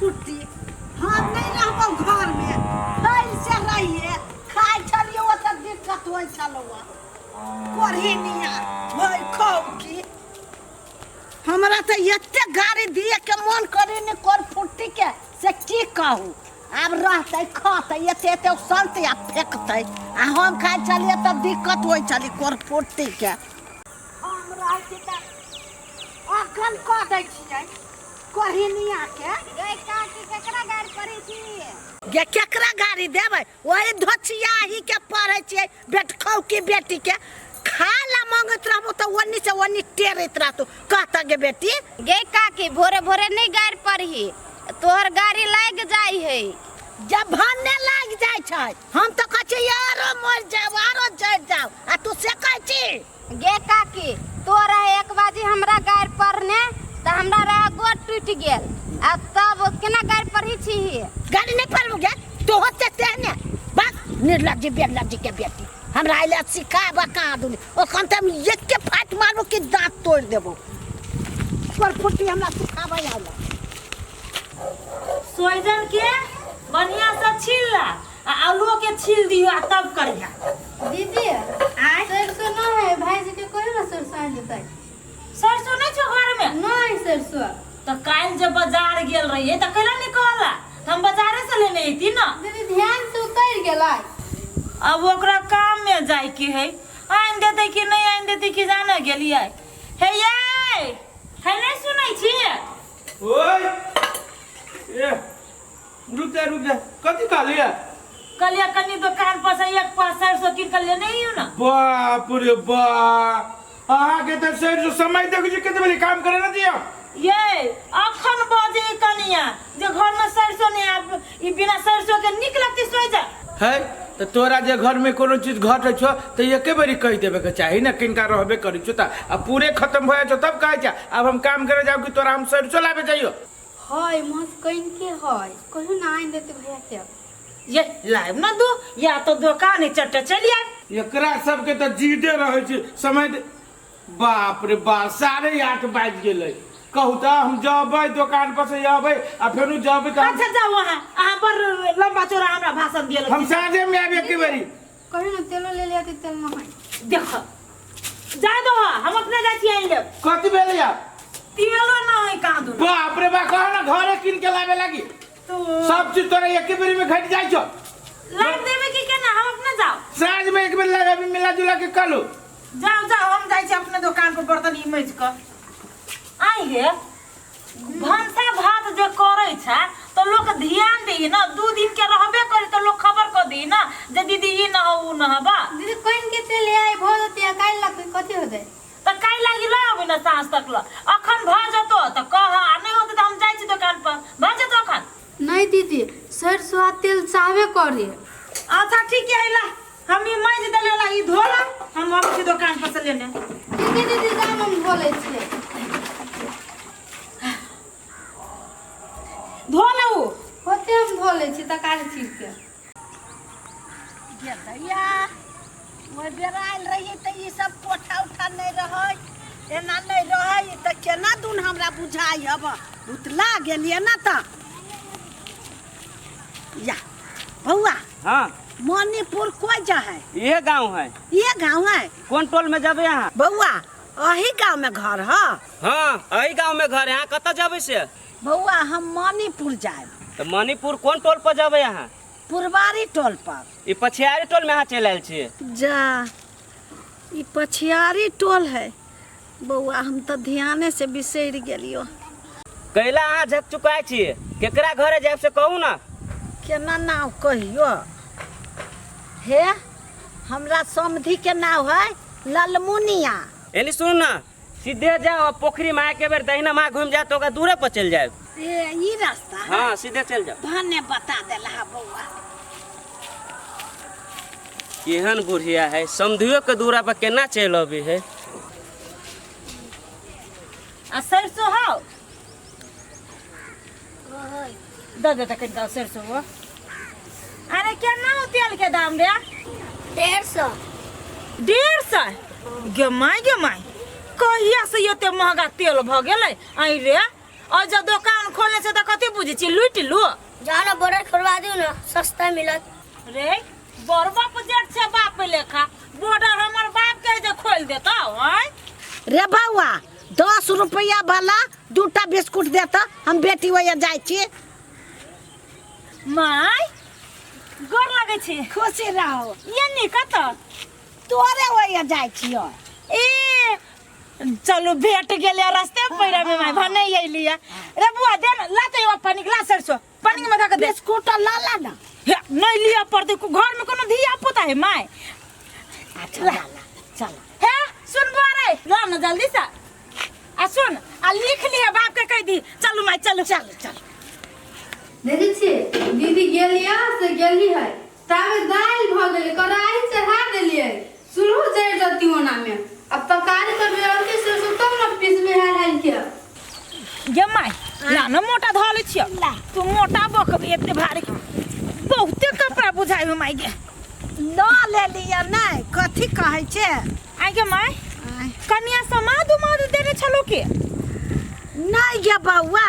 फुट्टी हम नहि रहबौ घरमे फैल से रहिए खाइ छलियै ओतऽ दिक्कत होइ छलौ कोढ़ी निया होइ खौ की हमरा तऽ एते गाड़ी दिए के मन करे ने कोर फुट्टी के से की कहू आब रहतै खतै एते एते सनतै आ फेकतै आ हम खाइ छलियै तऽ दिक्कत होइ छलै कोर फुट्टी के हम रहै छी तऽ अखन कऽ दै छियै कोहिनिया के। गै काकी, केकरा गारि पढ़ै छी? गे, केकरा गाड़ी देबै? वही धोचियाही के पढ़ै छियै, बेटखौ की बेटी के। खाय ला मांगैत रहबो तऽ ओन्नी से ओन्नी टेरैत रहतौ। कहत गे बेटी। गे काकी, भोरे भोरे नहीं गारि पढ़ही, तोहर गाड़ी लागि जाइ है। जब भन्ने लागि जाइ छै, हम तऽ कहै छियै आरो मरि जाउ, आरो जरि जाउ, आ तू से कहै छी। गे काकी, तो रहे एक बाजी हमरा गारि पढ़ने तऽ हमरा रहे गोड़ टूटि गेल, आ तब केना गारि पढ़ी छी? गाड़ी नहीं पढ़बो गे तो होते तेहने बस निर्लज्जी बेलज्जी के बेटी हमरा अइले सिखाबऽ कहाँ दुनी। ओखन तऽ हम एके फाट मारबो कि दाँत तोड़ि देबो। पर फुटी हमरा सिखाबऽ आइले। सोइजन के बढ़िया से छील ला आ आलूओ के छील दियो आ तब करिया। दीदी। आय। सरसों न है, भाईजी के कहियो ना सरसों आनि देतै। सरसों नहीं छो घर में? नहीं सरसों। तो काल्हि जब बाजार गेल रहिए तो कैला नहीं कहला, तो हम बाजारे से लेने अइती ना। दीदी, ध्यान से उतर गेलै। अब ओकरा काम में जाय के है, आनि देतै कि नहीं आनि देतै कि जाने गेलियै। हे ये हे, नहीं सुनै छी? ओए ए, रुक जा, रुक जा, कथी कहलियै? कहलियै कनी दुकान पर से एक पास सरसों कीन के लेने आइयो ना। बाप रे बाप, अहाँके तऽ सरसों समय देखै छी कते बजे काम करे ना दिया। ये अखन बजे कनिया जे घर में सरसों नहीं आब, ई बिना सरसों के निक लगती सोई जा। है तऽ तोरा जे घर में कोनो चीज घटै छौ तऽ एके बेरी कहि देबे के चाही ने, किनका रहबे करै छौ तऽ आ पूरे खत्म भऽ जाइ छौ तब कहै छै आब हम काम करे जाउ कि तोरा हम सरसों लाबे जाइयो। है मस्त कइन के है, कहियो ना आनि देते भैया के। ये लाइब ना दो या तो दुकान चट्टे चलि आब। एकरा सबके तऽ जीदे रहै छै समय दे। बाप रे बाप, 8:30 बाजि गेलै। कहू तऽ हम जबै दोकान पर से अबै आ फेरो जबै तऽ हम- अच्छा जाउ अहाँ, अहाँ बड़ लंबा चौड़ा हमरा भाषण दिए हम साँझे में आबि एके बेरी। कहियो ना तेलो ले लिया, तेल ना है। देख जा दो, हम अपने जाइ छी आनि लेब। कथी भेलै यार? तेलो ना है कहाँ दू। बाप रे बाप, कह ना घरे कीन के लाबे लागी। तो सब चीज तोरा एके बेरी में घट जाइ छौ। लाइब देबे की केना? हम अपने जाओ। साँझ में एक बेर लगाबी मिला जुला के कलू। जाओ जाओ, हम जाइ छी अपने दुकान पर बर्तन ई मैज के। आई गे, भनसा भात जे करै छै तो लोक ध्यान दी ना, 2 दिन के रहबे करी तो लोक खबर क दी ना जे दीदी ई न हो उ न हो बा। दीदी, कइन के तेल आई भ जते आ काल्हि लगतै कथी होतै? त काल्हि लागि ल अबै ना साँझ तक ल, अखन भ जतो त कह, आ नहीं होतै त हम जाइ छी दुकान पर, भ जतो अखन। नहीं दीदी, सरसों आ तेल चाहबे करी। अच्छा ठीक है, ला हम ई मैज देले ला, ई धोला, हम अबै छी दुकान पर से लेने। ठीक है दीदी, जाम हम धो लै छियै। धो ले उ। होते हम धो लै छी तकारी चीर के। गे दैया, ओहि बेर आयल रहियै तऽ ई सब कोठा उठा नहि रहै, एना नहि रहै तऽ केना दून हमरा बुझाइ हब। भुतला गेलियै ने तऽ। या बौआ। हाँ। मणिपुर कोई जा है? ये गांव है। ये गांव है? कौन टोल में जाबे अहाँ? बौआ, अही गांव में घर है। हाँ, अही गांव में घर है। अहाँ कतऽ जाबे से? बौआ, हम मणिपुर जाए। तऽ मणिपुर कोन टोल पर जाबे अहाँ? पुरवारी टोल पर। ई पछियारी टोल में अहाँ चलि आयल छी? जा, ई पछियारी टोल है। बौआ, हम तऽ ध्याने से बिसरि गेलियो। कैला अहाँ झक चुकाय छी? केकरा घरे जायब से कहू ना। केना नाव कहियो हे, हमरा समधि के नाव है ललमुनिया। एनी सुनू ना, सीधे जाओ आ पोखरी में आके बेर दहिना माँ घूम जाए तो ओकरा दूरे पर चलि जायब। ए ई रास्ता है? हाँ, सीधे चलि जाओ। भने बता देला बौआ। केहन बुढ़िया है, समधियो के दूरा पर केना चलि अबी है। आ सरसों हौ दऽ दे तऽ कनिका सरसों। हो, अरे केना हो तेल के दाम रे? 150। 150? गे माय, गे माय, कहिया से एते महंगा तेल भऽ गेलै? आइ रे, और जो दोकान खोलने से तऽ कथी बुझै छी लूटि लू। जाओ ना बॉर्डर खोलवा दियो ना, सस्ता मिलत। रे बड़ बाप जेठ छै बाप लेखा, बॉर्डर हमर बाप के जे खोल देतौ। आँय रे बौआ, 10 रुपया वाला 2टा बिस्कुट देता, हम बेटी ओया जाइ छी। माय गोर लगै छी। खुशी रहो। ये नी कत? तोरे ओया जाइ छियो। ए चलू भेट गेलै रास्ते पैरा में माय, भने अइलियै। रे बुआ दे ना, ला तो एगो पानी ला, सरसो पानी में धऽ के दे। बिस्कुट ला ला ना। हे, नहीं लिया पड़तै, घर में कोनो धिया पुता है माय। अच्छा ला ला चल। हे सुन बुआ रे, ला ना जल्दी से आ सुन आ लिख लिया बाप के कह दी। चलू माय चलू चल चल। देखै छियै दीदी गेलियै से गेली है, ताबे दालि भऽ गेलै, कढ़ाई चढ़ा देलियै, सुलहो जरि जती ओना में। अब तरकारी करबै और के सरसो तब न पीसबै हाल हाल के। गे माय ला न मोटा धऽ लै छियौ, तू मोटा बकबी एते भारी बहुते कपड़ा बुझाइ हो माय गे। लऽ लेलियै नहि, कथी कहै छै? आइ गे माय, कनिया समाद उमाद देने छलो के? नहि गे बौआ,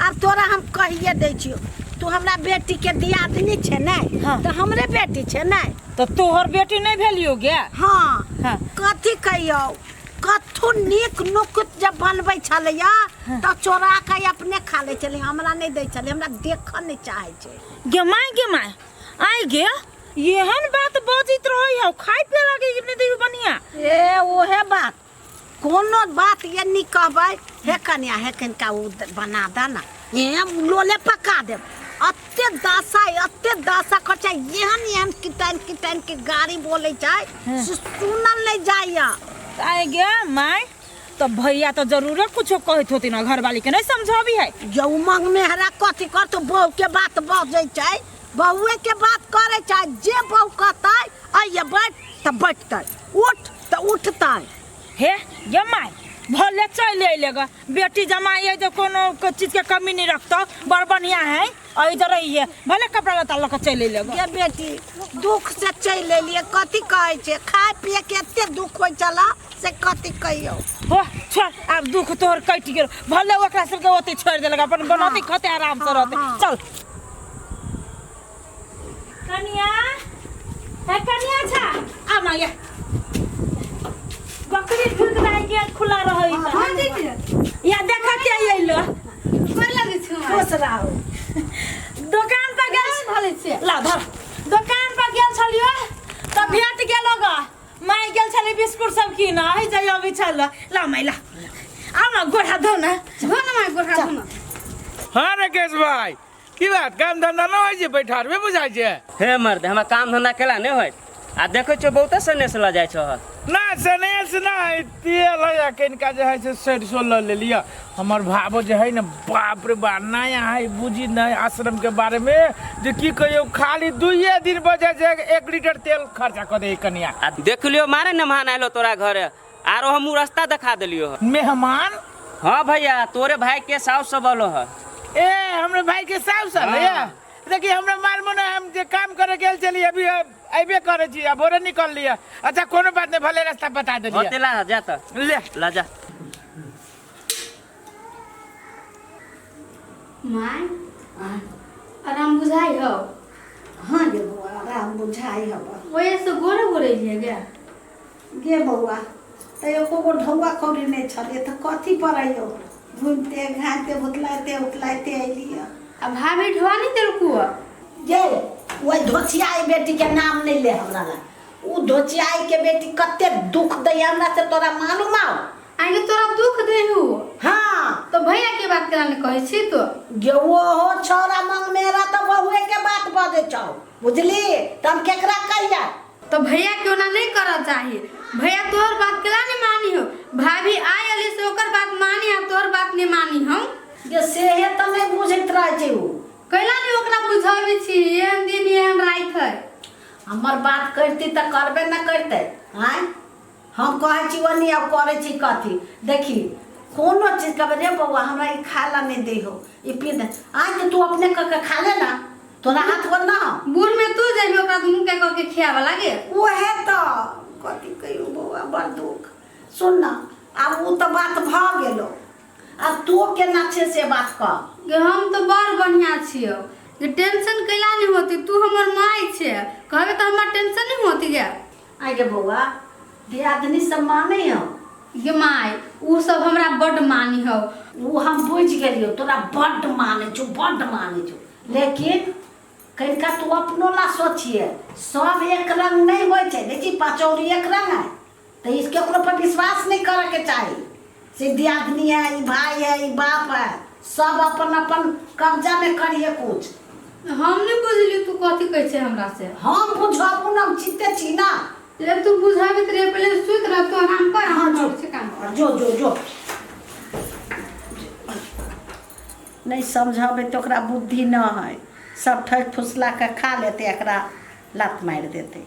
आब तोरा हम कहिए दै छियौ, तू हमरा बेटी के दियादनी छै ने। हाँ। तऽ हमरे बेटी छै ने। तऽ तोहर बेटी नहि भेलियौ गे? हाँ। हाँ। कथी कहियौ, कथू नीक नुकुत जब बनबै छलैया तऽ चोरा के अपने खा लै छलै, हमरा नहि दै छलै, हमरा देखऽ नहि चाहै छै। गे माय गे माय, आइ गे एहन बात बजैत रहै हौ, खाइ पिए लागे कि नहि दैयौ बढ़िया? ए ओहे बात, कोनो बात ये नहीं कहबै, हे कन्या हे कनिका ओ बना दे ना, हे लोले पका देब। अते दासा अते दासा खर्चा, एहन एहन किटाइन किटाइन के गाड़ी बोलै छै से सुनल नहीं जाइया। आइ गे माय, तो भैया तो जरूरे कुछो कहैत होती ना, घरवाली के नहीं समझाबी है। जो उमंग में हरा कथी करतो, बहू के बात बजै छै, बहुए के बात करै छै, जे बहू कहतै आइए बैठ तऽ बैठतै, उठ तऽ उठतै। हे गे माय, भले चलि अयले ग, बेटी जमाई है जो कोनो चीज के कमी नहीं रखतो, बड़ बढ़िया है और इधर रहिए, भले कपड़ा लत्ता लऽ के चलि अयले ग। गे बेटी, दुख से चलि एलियै, कथी कहै छै, खाय पिए के एते दुख होइ छला से कथी कहियौ। हो छोड़, आब दुख तोहर कटि गेल, भले ओकरा सबके ओते छोड़ि देलक, अपन बनौती खते आराम से रहते। चल कनिया, हे कनिया छा आ माया, बकरी ढुक जाय के खुला रहै त। हाँ दीदी। या देखा के अइलो। गोर लगै छी माय। खुश रहू। दोकान पर गेल भले छियै। ला धर, दोकान पर गेल छलियो त भेट गेलो ग, माय गेल छली बिस्कुट सब किन, है जाय अबै छल। ला माय ला, आउ न गोड़ हाथ धो न। धो न माय गोड़ हाथ धो न। हाँ राकेश भाई, की बात, काम धंधा न होइ छै, बैठारबे बुझाइ छै? हे मर्द, हमरा काम धंधा केला नहि होइत, आ देखै छियौ बहुते सनेस लऽ जाइ छह। ना सनेस ना, तेल है कनिका जे है से सरिसो लऽ लेलियै। हमर भावो जे है ने, बाप रे बा, नया है बुझी नहीं आश्रम के बारे में, जे की कहियौ, खाली 2 दिन बजे जे 1 लीटर तेल खर्चा कऽ दे कनिया। आ देख लियौ मारे मेहमान आयलो तोरा घरे, आरो हमहूँ रास्ता देखा देलियौ हँ। मेहमान? हाँ भैया, तोरे भाई के साउस सब आलो हँ। ए हमरे भाई के साउस आलो या? देखिए हमरा मालूम है, हम जे काम करे गेल चली अभी अबे करे छी, अब भोरे निकल लिया। अच्छा कोनो बात नहीं, भले रास्ता बता देलियै। होते ला जा त। ले। ला जा। My आराम बुझाइ हौ? हाँ गे बौआ, आराम बुझाइ हौ। ओहे से गोरे गोरे लिए गे। गे बौआ, तऽ एको गो ढौआ कौड़ी नहि छलै तऽ कथी पड़ैयौ, घुमिते घामिते भुतलाइते उतलाइते अयलियै। आ भाभी ढोआ नहि देलकू? गे ओहि धोचियाई बेटी के नाम नहि ले हमरा लग, उ धोचियाई के बेटी कते दुख दैया हमरा से तोरा मालूम आउ? आगे तोरा दुख देहू? हाँ। तो भैया के बात केना नहि कहै छी तो? गे ओहो छौड़ा मंग मेरा तऽ बहुए के बात बजै छौ, बुझली? तऽ हम केकरा कहिया? तो भैया के ओना नहीं करऽ चाही, भैया तोहर बात केला नहीं मानी हो, भाभी आय अली से ओकर बात मानी आ तोहर बात नहीं मानी हम। गे सेहे तऽ नहि बुझैत रहै छै उ। कैला नहीं ओकरा बुझाबै छी, एहन दिन एहन राति है। हमर बात करती तऽ करबे न करतै। आँय हम कहै छी ओनी आब करै छी कथी, देखी कोनो चीज कहबै रे बौआ हमरा ई खाय ला नहि दै हो, ई पी दे, आँय तऽ तू अपने कऽ के खा ले ना, तोरा हाथ गोर ना हो। बूढ़ में तू जेबी ओकरा दुनू के कऽ के खियाबऽ लागे। ओहे तऽ कथी कहियौ बौआ, बड़ दुख। सुन ना, आब ओ तऽ बात भऽ गेलो, आ तू केना छै से बात कह। गे हम तऽ बड़ बढ़िआँ छियौ गे, टेंशन कैला नहि होती, तू हमर माय छै, कहबे तऽ हमरा टेंशन नहि होती गे। आइ गे बौआ, दियादनी सब मानै हौ? गे माय, उ सब हमरा बड्ड मानी हौ। ओ हम बुझि गेलियौ, तोरा बड्ड मानै छौ, बड्ड मानै छौ, लेकिन कनिका तू अपनो ला सोचिए। सब एक रंग नहि होइ छै। देखी, पचौड़ी एक रंग है तऽ ई केकरो पर विश्वास नहि करऽके चाही से दियादनी है, ई भाई है, ई बाप है। सब अपन अपन कब्जामे करिए कुछ। हम नहि बुझली तू कथी कहै छै हमरा से। हम बुझबू ने, हम चिन्ते छी ना। ले तू बुझाबैत रहे, पहिले सुति रह तू, आराम कर, हम जो। करै छी काम। जो जो जो, नहि समझेबै तऽ ओकरा बुद्धि न है। सब ठकि फुसला कऽ खा लेतै, एकरा लात मारि देतै।